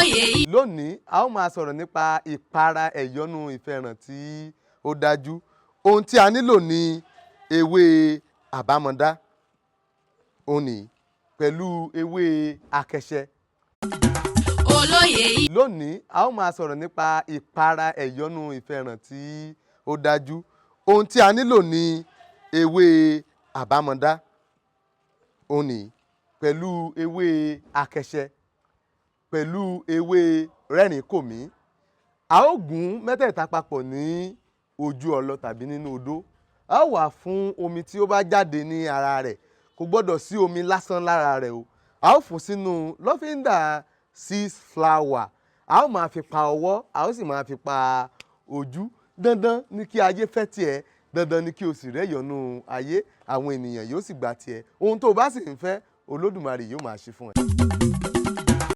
Olóyè. Lónìí, a ó máa sọ̀rọ̀ nípa ìpara ẹ̀yọ́nú ìfẹ́ràn tí ó dájú. Ohun tí a nílò ni ewé àbámọ̀dá òun nìyí, pẹ̀lú ewé akẹṣẹ. Olóyè. Lónìí, a ó máa sọ̀rọ̀ nípa ìpara ẹ̀yọ́nú ìfẹ́ràn tí ó dájú. Ohun tí a nílò ni ewé àbámọ̀dá òun nìyí, pẹ̀lú ewé akẹṣẹ, pẹ̀lú ewé rẹ́rìn-kòmí. A ó gún mẹ́tẹ̀ẹ̀ta papọ̀ ní ojú ọlọ tàbí nínú odó. A ó wà fún omi tí ó bá jáde ní ara rẹ̀. Kò gbọ́dọ̀ sí omi lásán lára rẹ̀ o. A ó fún sínú lọ́fíńdà six flower. A ó máa fi pa ọwọ́, a ó sì máa fi pa ojú. Dandan ni kí ayé fẹ́ tiẹ̀, dandan ni kí o sì rẹ́yọ̀nú ayé. Àwọn ènìyàn yóò sì gbà tiẹ̀. Ohun tó o bá sì ń fẹ́, Olódùmarè yóò máa ṣe fún ẹ.